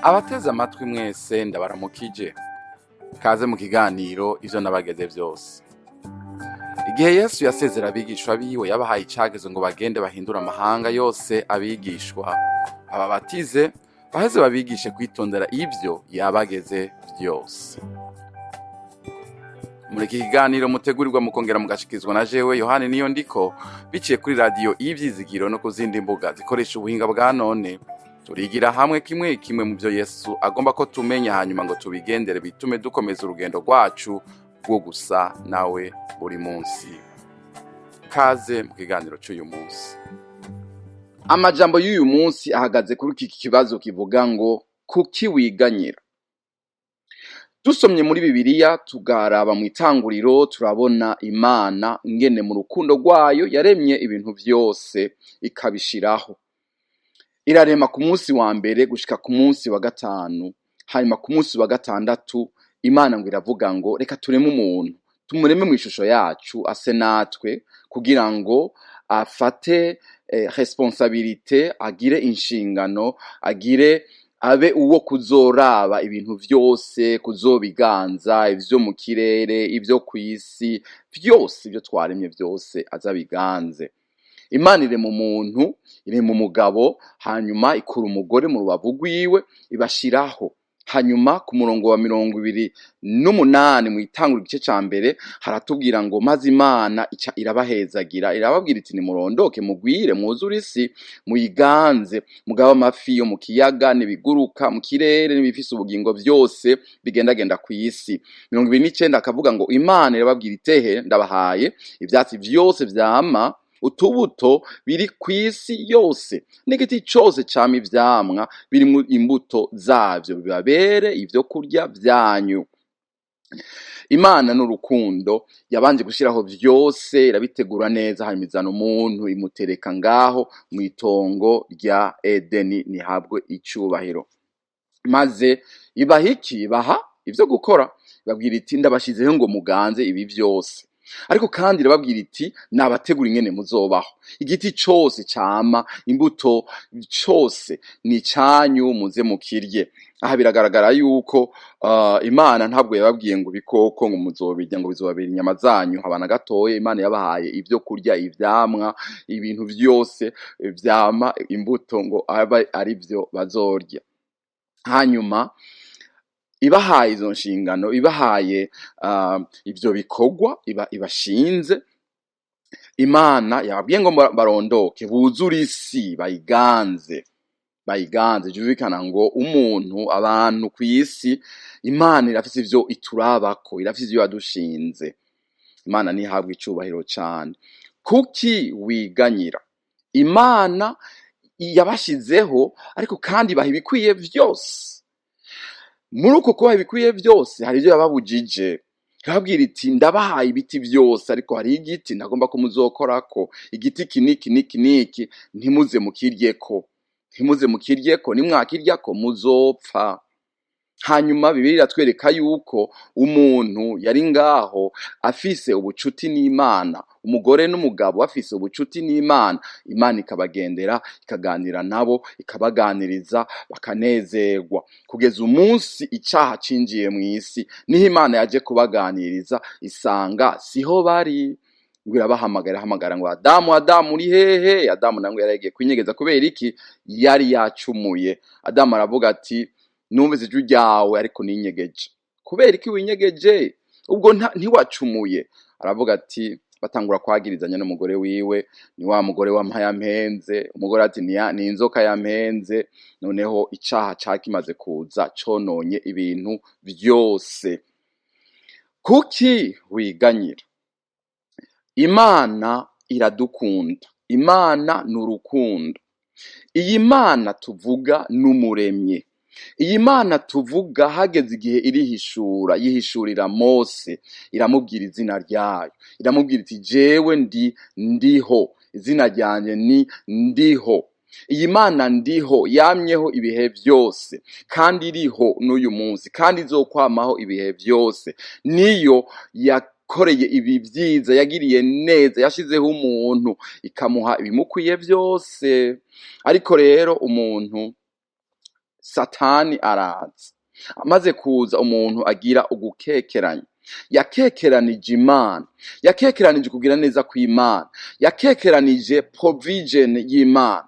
Abateze amatwi mwese, ndabaramukije. Kaze mu kiganiro Ivyo Nabageze Vyose. Igihe Yesu yasezera abigishwa biwe, yabahaye icagezo ngo bagende bahindure amahanga yose abigishwa, ababatize, baheze babigishe kwitondera ivyo yabageze vyose. Muri iki kiganiro mutegurirwa mukongera mugashikizwa na jewe Yohani Niyo Ndiko, biciye kuri Radiyo Ivyizigiro no ku zindi mbuga zikoresha ubuhinga bwa none, turigira hamwe kimwe kimwe mu byo Yesu agomba ko tumenya, hanyuma ngo tubigendere, bitume dukomeza urugendo rwacu rwo gusa nawe buri munsi. Kaze mu kiganiro cy'uyu munsi. Amajambo y'uyu munsi ahagaze kuri iki kibazo kivuga ngo: "Kuki wiganyira?" Dusomye muri Bibiliya, tugaraba mu Itanguriro, turabona Imana ngene mu rukundo rwayo yaremye ibintu vyose, ikabishiraho. Irarema ku munsi wa mbere gushika ku munsi wa gatanu. Hanyuma ku munsi wa gatandatu Imana ngo iravuga ngo: "Reka tureme umuntu, tumureme mu ishusho yacu, ase natwe, kugira ngo afate responsabilité, agire inshingano, agire abe uwo kuzoraba ibintu vyose, kuzobiganza, ivyo mu kirere, ivyo kw'isi vyose, ivyo twaremye vyose azabiganze." Imana irema umuntu, irema umugabo, hanyuma ikura umugore mu rubavu rwiwe, ibashiraho. Hanyuma ku murongo wa 28 mu Itangura igice ca mbere haratubwira ngo: "Maze Imana ica irabahezagira, irababwira iti: 'Nimurondoke, mugwire, mwuzure isi, muyiganze, mugabe amafi yo mu kiyaga n'ibiguruka mu kirere n'ibifise ubugingo vyose bigendagenda kw'isi.'" 29 akavuga ngo: "Imana irababwira itehe: 'Ndabahaye ivyatsi vyose vyama utubuto biri kw'isi yose, n'igiti cose cama ivyamwa birimwo imbuto zavyo, bibabere ivyo kurya vyanyu.'" Imana n'urukundo, yabanje gushiraho vyose, irabitegura neza, hanyuma izana umuntu, imutereka ngaho mw'itongo rya Edeni. Nihabwe icubahiro. Maze ibaha iki? Ibaha ivyo gukora. Ibabwira iti: "Ndabashizeho ngo muganze ibi vyose." Ariko kandi irababwira iti: "Nabategura ingene muzobaho. Igiti cose cama imbuto cose ni icanyu, muze mukirye." Aha biragaragara yuko Imana ntabwo yababwiye ngo ibikoko ngo muzobirya, ngo bizobabera inyama zanyu, haba na gatoya. Imana yabahaye ivyo kurya, ivyamwa, ibintu vyose vyama imbuto, ngo abe ari vyo bazorya. Hanyuma ibahaye izo nshingano, ibahaye ivyo bikorwa ibashinze, Imana yababwiye ngo barondoke, buzure isi, bayiganze. Bayiganze vyumvikana ngo umuntu, abantu kw'isi, Imana irafise ivyo iturabako, irafise ivyo yadushinze. Imana ntihabwe icubahiro cane. Kuki wiganyira? Imana yabashizeho, ariko kandi ibaha ibikwiye vyose. Muri uko kubaha ibikwiye vyose, hari ivyo yababujije. Irababwira iti: "Ndabahaye ibiti vyose, ariko hariho igiti ntagomba ko muzokorako, igiti iki n'iki n'iki n'iki, ntimuze mukiryeko, ntimuze mukiryeko, nimwakiryako muzopfa." Hanyuma Bibiliya iratwereka yuko umuntu yari ngaho afise ubucuti n'Imana, umugore n'umugabo bafise ubucuti n'Imana, Imana ikabagendera, ikaganira nabo, ikabaganiriza, bakanezerwa, kugeza umunsi icaha cinjiye mw'isi. Niho Imana yaje kubaganiriza, isanga siho bari. Ngo irabahamagara, irahamagara ngo: "Adamu, Adamu, uri hehe?" Adamu nawe yari yagiye kwinyegeza. Kubera iki? Yari yacumuye. Adamu aravuga ati: "Numvise ijwi ryawe, ariko ninyegeje." "Kubera iki winyegeje? Ubwo ntiwacumuye?" Aravuga ati, batangura kwagirizanya n'umugore wiwe: "Ni wa mugore wampaye yampenze." Umugore ati: "Ni inzoka yampenze." Noneho icaha cakimaze kuza, cononye ibintu vyose. Kuki wiganyira? Imana iradukunda. Imana ni urukundo. Iyi Mana tuvuga n'umuremye. Iyi Mana tuvuga, hageze igihe irihishura, yihishurira Mose, iramubwira izina ryayo, iramubwira iti: "Jewe ndi Ndiho, izina ryanjye ni Ndiho." Iyi Mana Ndiho yamyeho ibihe byose, kandi iriho n'uyu munsi, kandi izokwamaho ibihe byose. Niyo yakoreye ibi byiza, yagiriye neza, yashizeho umuntu, ikamuha ibimukwiye byose. Ariko rero umuntu Satani araza. Amaze kuza, umuntu agira ugukekeranya. Yakekeranije Imana, yakekeranije kugira neza kw'Imana, yakekeranije provision y'Imana,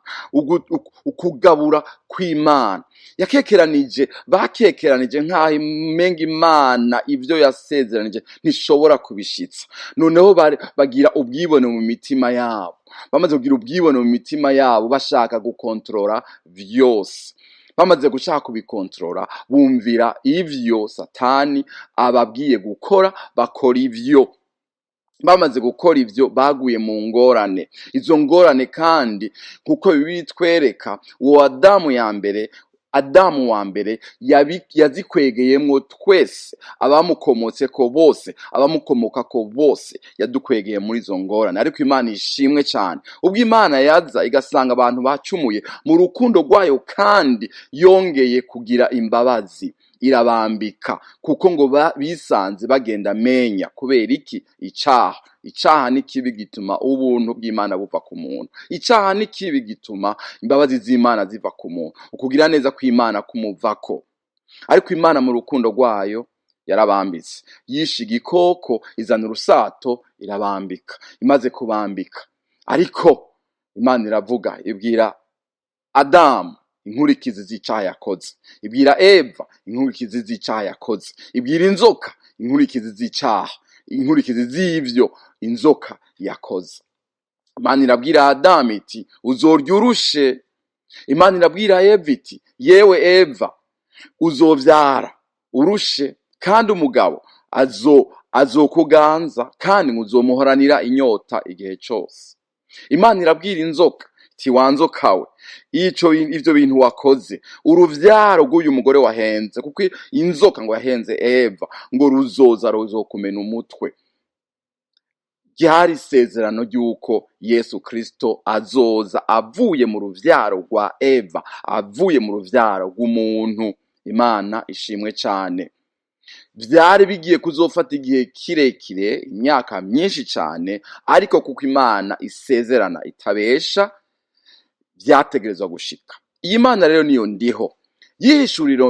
ukugabura kw'Imana. Yakekeranije, bakekeranije nk'aho imenga Imana ivyo yasezeranije ntishobora kubishitsa. Noneho bagira ubwibone mu mitima yabo. Bamaze kugira ubwibone mu mitima yabo, bashaka gukontorora vyose. Bamaze gushaka kubikontorora, bumvira ivyo Satani ababwiye gukora, bakora ivyo. Bamaze gukora ivyo, baguye mu ngorane. Izo ngorane kandi, nkuko Bibiliya itwereka, uwo Adamu ya mbere, Adamu wa mbere, yazikwegeyemwo twese, abamukomotseko bose, abamukomokako bose, yadukwegeye muri izo ngorane. Ariko Imana ishimwe cyane, ubwo Imana yaza igasanga abantu bacumuye, mu rukundo rwayo kandi yongeye kugira imbabazi, irabambika, kuko ngo bisanze bagenda menya. Kubera iki? Icaha. Icaha ni kibi, gituma ubuntu bw'Imana buva ku muntu. Icaha ni kibi, gituma imbabazi z'Imana ziva ku muntu, ukugira neza kw'Imana kumuvako. Ariko Imana mu rukundo rwayo yarabambitse, yishe igikoko, izana urusato, irabambika. Imaze kubambika, ariko Imana iravuga, ibwira Adamu inkurikizi z'icaha yakoze, ibwira Eva inkurikizi z'icaha yakoze, ibwira inzoka inkurikizi z'icaha, inkurikizi z'ivyo inzoka yakoze. Imana irabwira Adamu iti: "Uzorya urushe." Imana irabwira Eva iti: "Yewe Eva, uzovyara urushe, kandi umugabo azokuganza, kandi muzomuhoranira inyota igihe cose." Imana irabwira inzoka iti: "Wa nzoka we, ivyo bintu wakoze, uruvyaro rw'uyu mugore wahenze," kuko inzoka ngo yahenze Eva, ngo "ruzoza ruzokumena umutwe." Ryari isezerano ry'uko Yesu Kristo azoza avuye mu ruvyaro rwa Eva, avuye mu ruvyaro rw'umuntu. Imana ishimwe cane. Vyari bigiye kuzofata igihe kirekire, imyaka myinshi cane, ariko kuko Imana isezerana itabesha, vyategerezwa gushika. Iyi Mana rero niyo ndiho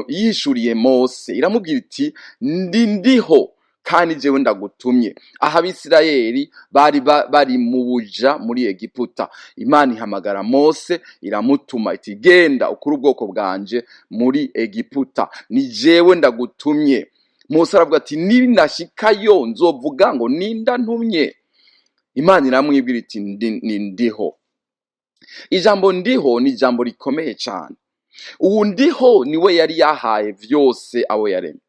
yihishuriye Mose, iramubwira iti: "Ndi ndiho, kandi jewe ndagutumye." Aho Abisirayeli bari bari mu buja muri Egiputa, Imana ihamagara Mose, iramutuma iti: "Genda ukure ubwoko bwanje muri Egiputa, ni jewe ndagutumye." Mose aravuga ati: "Ninashikayo nzovuga ngo ninda ntumye?" Imana iramwibwira iti: "Ni ndiho." Ijambo ndiho ni ijambo rikomeye cane. Ubu ndiho niwe yari yahaye vyose abo yaremye.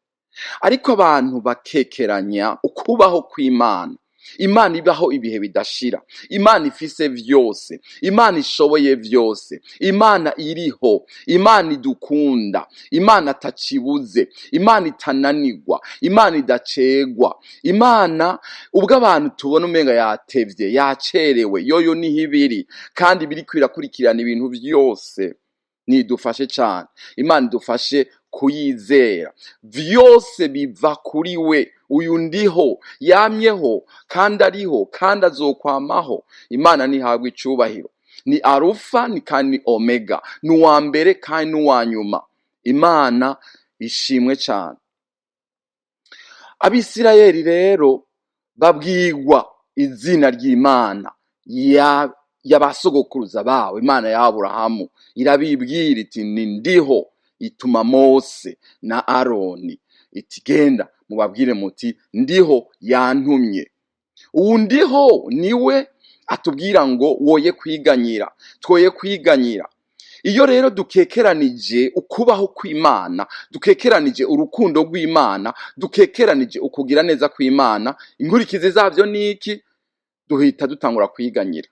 Ariko abantu bakekeranya ukubaho kw'Imana. Imana ibaho ibihe bidashira, Imana ifise vyose, Imana ishoboye vyose, Imana iriho, Imana idukunda, Imana atacibuze, Imana itananirwa, Imana idacegwa. Imana ubwo abantu tubona umenga yatevye, yacerewe, yoyo niho ibiri, kandi biriko irakurikirana ibintu vyose. Nidufashe cane, Imana idufashe kuyizera. Vyose biva kuri we. Uyu ndiho yamyeho, kandi ariho, kandi azokwamaho. Imana ntihabwa icubahiro. Ni Arufa, ni kandi ni Omega, ni uwa mbere kandi n'uwa nyuma. Imana ishimwe cane. Abisirayeli rero babwirwa izina ry'Imana ya y'abasogokuruza bawe, Imana ya Aburahamu. Irabibwira iti: "Ni ndiho." Ituma Mose na Aroni iti: "Genda mubabwire muti ndiho yantumye." Ubu ndiho niwe atubwira ngo woye kwiganyira, twoye kwiganyira. Iyo rero dukekeranije ukubaho kw'Imana, dukekeranije urukundo rw'Imana, dukekeranije ukugira neza kw'Imana, inkurikizi zavyo niki? Duhita dutangura kwiganyira.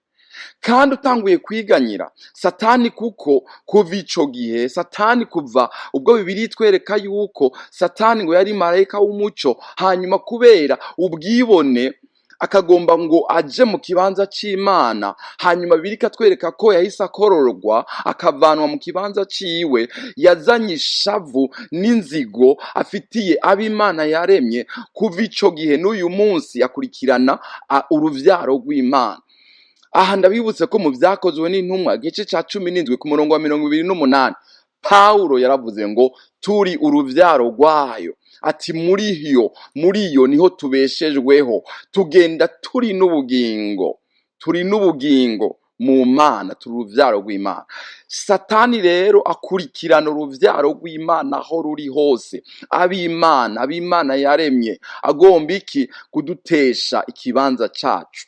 Kandi utanguye kwiganyira, Satani, kuko kuva ico gihe Satani, kuva ubwo Bibiliya itwereka yuko Satani ngo yari marayika w'umuco, hanyuma kubera ubwibone akagomba ngo aje mu kibanza c'Imana, hanyuma Bibiliya ikatwereka ko yahise akororwa, akavanwa mu kibanza ciwe. Yazanye ishavu n'inzigo afitiye ab'Imana yaremye. Kuva ico gihe n'uyu munsi akurikirana uruvyaro rw'Imana. Aha ndabibutse ko mu Vyakozwe n'Intumwa, igice ca 17, ku murongo wa 28, Pawulo yaravuze ngo turi uruvyaro rwayo, ati muri yo niho tubeshejweho, tugenda turi n'ubugingo, turi n'ubugingo mu Mana, turi uruvyaro rw'Imana. Satani rero akurikirana uruvyaro rw'Imana aho ruri hose, ab'Imana yaremye, agomba iki? Kudutesha ikibanza cacu.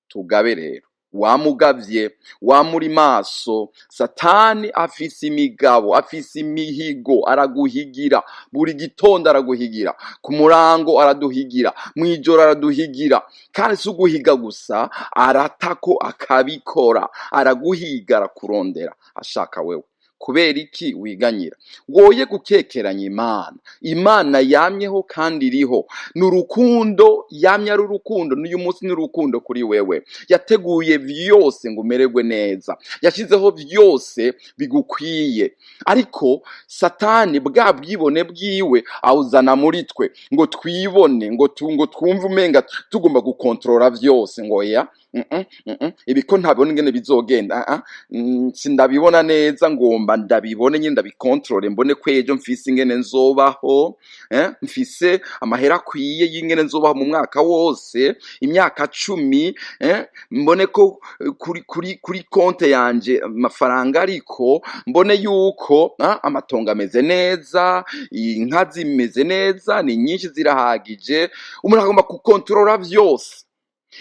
Tugabe rero, wamugavye, wamuri maso. Satani afise imigabo, afise imihigo, araguhigira buri gitondo, araguhigira ku murango, araduhigira mw'ijoro, araduhigira. Kandi si uguhiga gusa, aratako akabikora, araguhiga, arakurondera, ashaka wewe. Kubera iki wiganyira? Woye gukekeranya Imana. Imana yamyeho kandi iriho, ni urukundo, yamye ari urukundo, n'uyu munsi ni urukundo kuri wewe. Yateguye vyose ngo umererwe neza, yashyizeho vyose bigukwiye. Ariko Satani bwa bwibone bwiwe awuzana muri twe ngo twibone, ngo twumve umenga tugomba gukontorora vyose, ngo ya ibi ko ntabona ingene bizogenda, sindabibona neza, ngomba ndabibone nyine, ndabikontorore, mbone ko ejo mfise ingene nzobaho, mfise amahera akwiye y'ingene nzobaho mu mwaka wose, imyaka 10, mbone ko kuri konte yanje amafaranga, ariko mbone yuko amatongo ameze neza, inka zimeze neza, ni nyinshi, zirahagije. Umuntu agomba gukontorora vyose.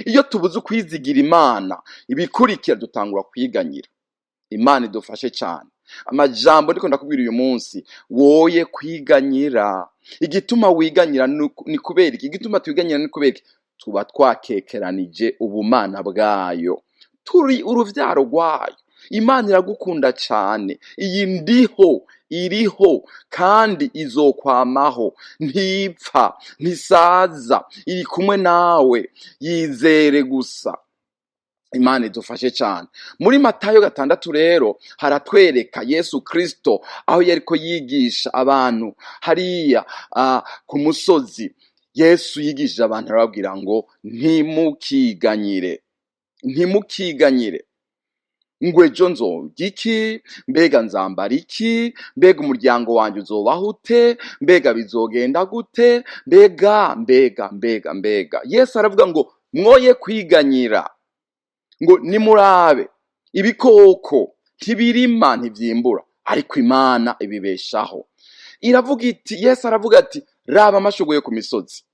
Iyo tubuze ukwizigira Imana, ibikurikira dutangura kwiganyira. Imana idufashe cyane. Amajambo ndiko ndakubwira uyu munsi, woye kwiganyira. Igituma wiganyira ni kubera iki? Igituma twiganyira ni kubera iki? Tuba twakekeranije ubumana bwayo, turi uruvyaro rwayo. Imana iragukunda cyane. Iyi ndiho, iriho kandi izokwamaho, ntipfa, ntisaza, iri kumwe nawe, yizere gusa. Imana idufashe cyane. Muri Matayo 6 rero haratwereka Yesu Kristo aho yariko yigisha abantu hariya ku musozi. Yesu yigishije abantu, arababwira ngo ntimukiganyire, ntimukiganyire ngo ejo nzorya iki, mbega nzambara iki, mbega umuryango wanjye uzobaho ute, mbega bizogenda gute, mbega mbega mbega mbega. Yesu aravuga ngo mwoye kwiganyira, ngo nimurabe ibikoko, ntibirima, ntivyimbura, ariko Imana ibibeshaho. Iravuga iti, Yesu aravuga ati raba amashugwe yo ku misozi,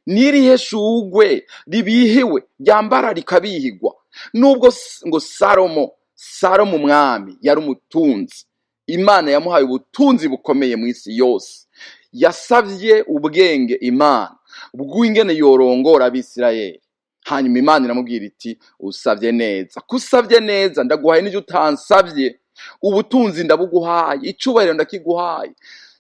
nirihe shugwe ribihiwe ryambara rikabihigwa? Nubwo ngo Salomo umwami yari umutunzi, Imana yamuhaye ubutunzi bukomeye mu isi yose, yasavye ubwenge Imana bw'ingene yorongora Abisirayeli. Hanyuma Imana iramubwira iti usavye neza, ko usavye neza ndaguhaye n'ivyo utansavye, ubutunzi ndabuguhaye, icubahiro ndakiguhaye.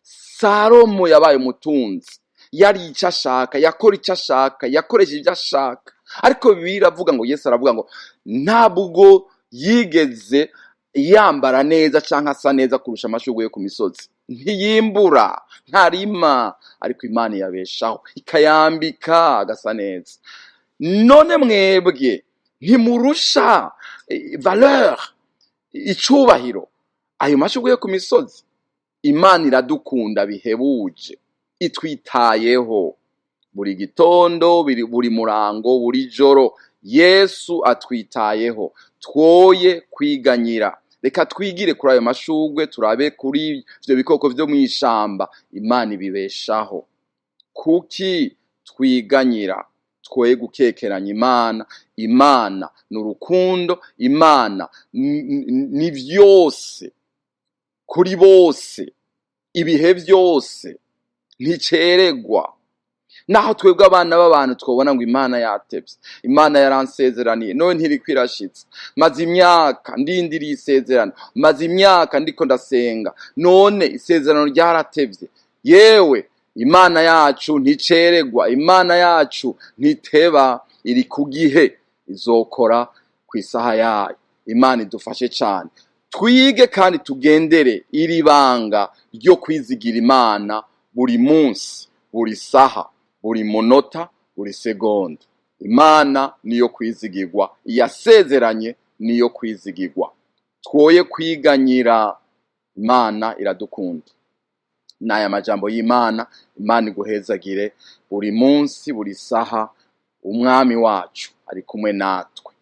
Salomo yabaye umutunzi, yari icyo ashaka, yakora icyo ashaka, yakoresha ibyo ashaka. Ariko Bibiliya iravuga ngo, Yesu aravuga ngo ntabwo yigeze yambara neza canke asa neza kurusha amashurwe yo ku misozi. Ntiyimbura, ntarima, ariko Imana iyabeshaho, ikayambika agasa neza. None mwebwe ntimurusha valeur, icubahiro ayo mashurwe yo ku misozi? Imana iradukunda bihebuje, itwitayeho buri gitondo, buri murango, buri joro. Yesu atwitayeho, twoye kwiganyira. Reka twigire kuri ayo mashurwe, turabe kuri ivyo bikoko vyo mw'ishamba, Imana ibibeshaho. Kuki twiganyira? Twoye gukekeranya Imana. Imana ni urukundo, Imana ni vyose kuri bose, ibihe vyose, nticeregwa. Naho twebwe abana b'abantu twobona ngo Imana yatevye, Imana yaransezeraniye none ntiriko irashitsa, maze imyaka ndindiriye isezerano, maze imyaka ndiko ndasenga, none isezerano ryaratevye. Yewe, Imana yacu nticeregwa, Imana yacu ntiteba, iri ku gihe, izokora ku isaha yayo. Imana idufashe cane, twige kandi tugendere iri banga ryo kwizigira Imana buri munsi, buri saha, buri munota, buri segonda. Imana niyo kwizigirwa, iyasezeranye niyo kwizigirwa. Twoye kwiganyira, Imana iradukunda. N'aya majambo y'Imana. Imana iguhezagire buri munsi, buri saha. Umwami wacu ari kumwe natwe,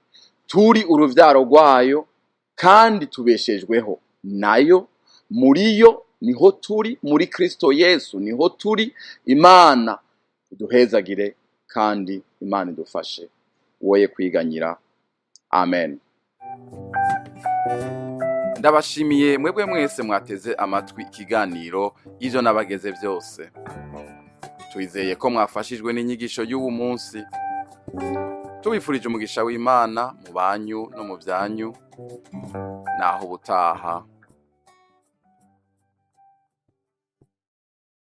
turi uruvyaro rwayo kandi tubeshejweho nayo. Muri yo niho turi, muri Kristo Yesu niho turi. Imana iduhezagire kandi Imana idufashe, woye kwiganyira. Amen. Ndabashimiye mwebwe mwese mwateze amatwi ikiganiro Ivyo Nabageze Byose. Twizeye ko mwafashijwe n'inyigisho y'uwu munsi. Tubifurije umugisha w'Imana mu banyu no mu byanyu. Naho ubutaha.